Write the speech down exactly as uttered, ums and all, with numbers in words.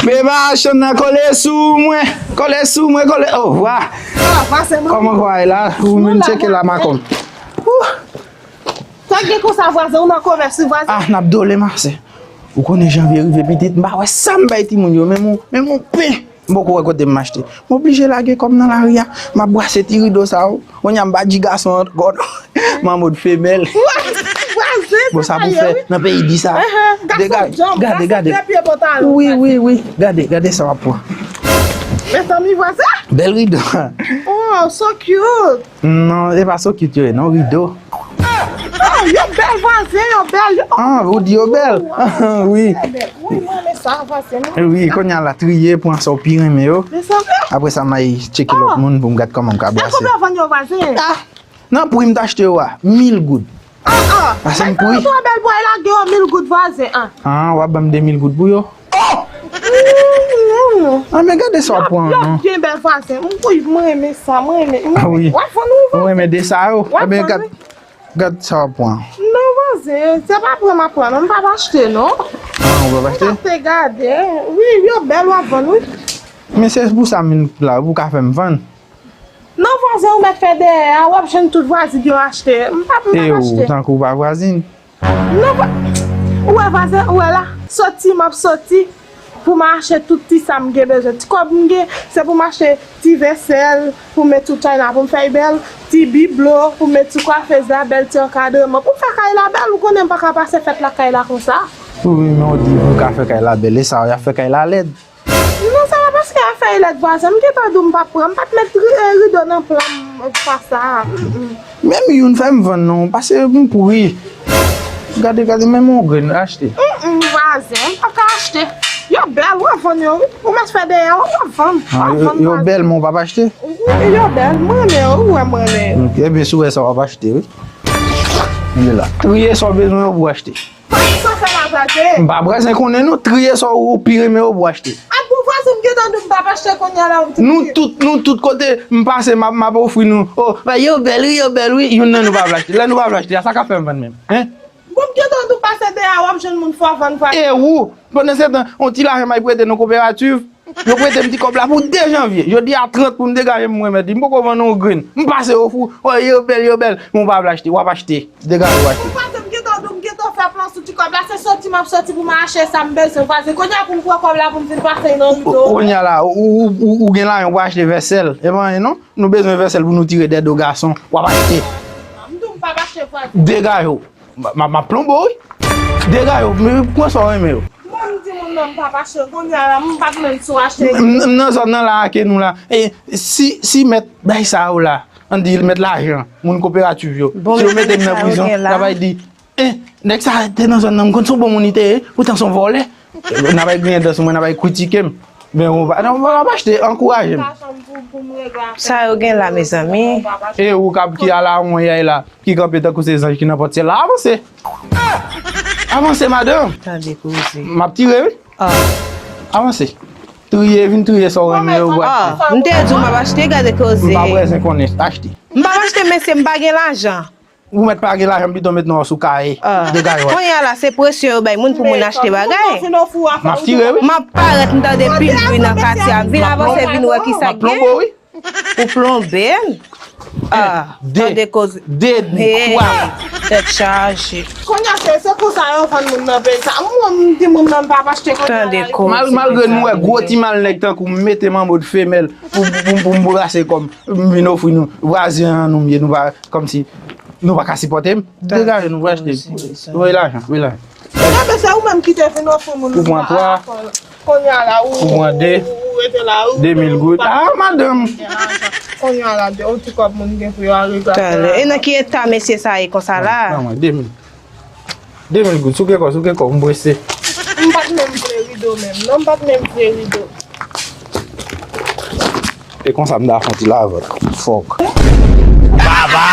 Pema machann nan kole sou mwen, kole sou mwen, kole, oh, wa. Kòman kwa e la? Ou menm tcheke la makonm. Sa gen konsa vwazen, ou nan komès wi vwazen? Ah, n ap dole masè. Ou konnen janvye rive pitit, m pa wè sa m bay timoun yo, menm yon, menm yon pen. M poko wè kote m achte. M oblije lage kò m nan lari a. M ap brase ti rido sa yo. Kounye a m pa di gason ankò non. M an mod femèl. Vwazen, bon, sa pou fè nan peyi di sa. Gade, gade, gade. Wi, wi, wi. Gade, gade sa w ap pran. Mezanmi, vwazen. Bèl rido. Oh, so cute. Non, e pa so cute yo ye, non, rido. Oh, yo bèl vwazen, yo bèl. Yo, ah, ou di yo bèl? Wi. Wi, mwen renmen sa, vwazen. Wi, kounye a la, triye, pran sa w pi renmen yo. Apre sa, m ay tcheke lòt moun pou m gad kòman m ka brase. E konbyen w vann yo, vwazen? Ah, nan pri m t achte yo a, mil goud. Ah, ah. Pase m pri. Sa twò bèl pou al lage yo mil goud vwazen an. Ah, w ap ban m de mil goud pou yo? Oh! Ah, men gade sa w ap pran an non. Yo byen bèl vwazen. Wi, mwen renmen sa, mwen renmen. Ah, wi. W ap vann ou vann? Mwen renmen de sa yo. Ebyen, gad, gad sa w ap pran. Non, vwazen, se pa pran m ap pran non, m p ap achte non. Ah, ou p ap achte? M ap te gade. Wi, yo bèl, w ap vann, wi. Men se pou sa m vin la, pou w ka fè m vann. Non, vwazen, ou mèt fè dèyè a, w ap jwenn tout vwazin yo achte. M p ap, m p ap achte. E ou, tankou w pa vwazin? Non, vwa-, ou wè vwazen, ou wè la, soti, m ap soti pou m achte tout ti sa m gen bezwen. Ti kòb m gen, se pou m achte ti vèsèl, pou m met sou chay la, pou m fè l bèl, ti biblo, pou m met sou kwafez la, bèl ti ankadreman. Pou m fè kay la bèl, ou konnen m pa ka pase fèt lakay la konsa. Wi, men w di pou w ka fè kay la bèl, e sa w ap fè kay la lèd. Non, sa pa paske afè e lèd vwazen. M gentan di w m p ap pran. M pa t met ri-, eh, rido nan plan m, pa sa. Mm, mm. Menm youn fè m vann non, pase m pri. Gade, gade, menm yon grenn, achte. Mm, mm, vwazen, m pa ka achte. Yo bèl, w ap vann yo, wi. Ou mèt fè dèyè, w ap vann. Ah, yo, yo bèl, men w p ap achte? Wi, yo bèl, mwen renmen yo, wi, mwen renmen yo. Ok, ebyen, si w wè sa, w ap achte, wi. Li la. Triye sa w bezwen yo pou w achte. Sa fè la vwazen. M pa vwazen konnen nou, triye sa ou pi renmen yo pou achte. A bon vwazen, m gentan di w m p ap achte kounye a la, ou di. Nou tout, nou tout kote m pase, m ap, m ap ofri nou. Oh, ba, yo bèl wi, yo bèl wi, youn nan nou pa vle achte. Lè nou pa vle achte, a sa k ap fè m vann menm? Hein? Bon, m gentan di w pase dèyè a, w ap jwenn moun fò vann vwazen. E ou, pandan se tan, yon ti lajan m ay prete nan koperativ. Yo prete m ti kòb la pou de janvye. Jodi a trant pou m degaje m, mwen mèt di. M poko vann yon grenn. M pase ofri w. Oh, yo bèl, yo bèl. Men w pa vle achte, w ap achte. Degaje w achte. Ou pa janm gentan di w m gentan fè plan sou ti kòb la. Se soti m ap soti pou m achte sa m bezwen. Vwazen, kounye a pou m pran kòb la pou m vin pase nan rido. Kounye a la, ou, ou, ou, ou gen lajan pou achte vèsèl. E pa anyen non. Nou bezwen vèsèl pou nou tire dèdo gason. W ap achte. M di w m p ap achte vwazen. Degaje w. M, m, m ap plonbo wi. Degaje w, men pran sa w renmen yo. Mwen m di moun nan m p ap achte, kounye a la, m pa t menm sou achte. M, m nan zòn nan la ke nou la. E, si, si mèt bay sa yo la, ann di mèt lajan, moun koperativ yo, si yo mete m nan prizon, y ap di, eh, nèg sa te nan zòn nan, m konn se yon bon moun li te ye, poutan se yon vòlè. N ap al griyen dan sou mwen, n ap al kritike m. Men ou pa, non, w ap achte, ankouraje m. Sa yo gen la, mezanmi? E ou k ap ki ala wonyay la, ki kanpe tankou se zanj ki nan pòt syèl la, avanse. Avanse, madanm. Tande koze. M ap tire, wi. Ah. Avanse. Triye, vin triye sa w renmen yo pou achte. Ah, m te di w m ap achte, gade koze. M pa bezwen konnen, achte. M p ap achte, mesye, m pa gen lajan. Ou mèt pa gen lajan, pito met non w sou kaye. Ah. Degaje w. Kounye a la, se presyon yo bay moun pou moun achte bagay. M ap tire, wi. M ap parèt, m tande pil bri nan katye a. M vin avanse, vin wè ki sa k gen. M ap plonbo, wi. Ou plonbe m? Ah, tande koze. De, twa. Tèt chaje. Kounye a, se, se konsa yo vann moun nan peyi sa. Mwen, m di moun nan m p ap achte kounye a la. Tande koze. Mal-, malgre nou wè gwo ti mal nèg tankou m mete m an mod femèl pou, pou, pou, pou m brase kò m, m vin ofri nou. Vwazen an nou m ye, nou pa, kòmsi nou pa ka sipòte m. Degaje nou, vwazen. Voye lajan, voye lajan. Enben, se ou menm ki te vin ofri moun. Ou pran twa. Kounye a la, ou, ou pran de. Ou rete la, ou, de mil goud. Ah, madanm. Kounye a la, de, yon ti kòb moun gen pou yo al regle. Talè. E nan ki eta mesye sa ye konsa la? Pran mwen, de mil. De mil goud, souke kò, souke kò, m prese. M pa t menm vle rido menm, non, m pa t menm vle rido. E konsa m ta fè yon ti lavant. Fòk. Baba!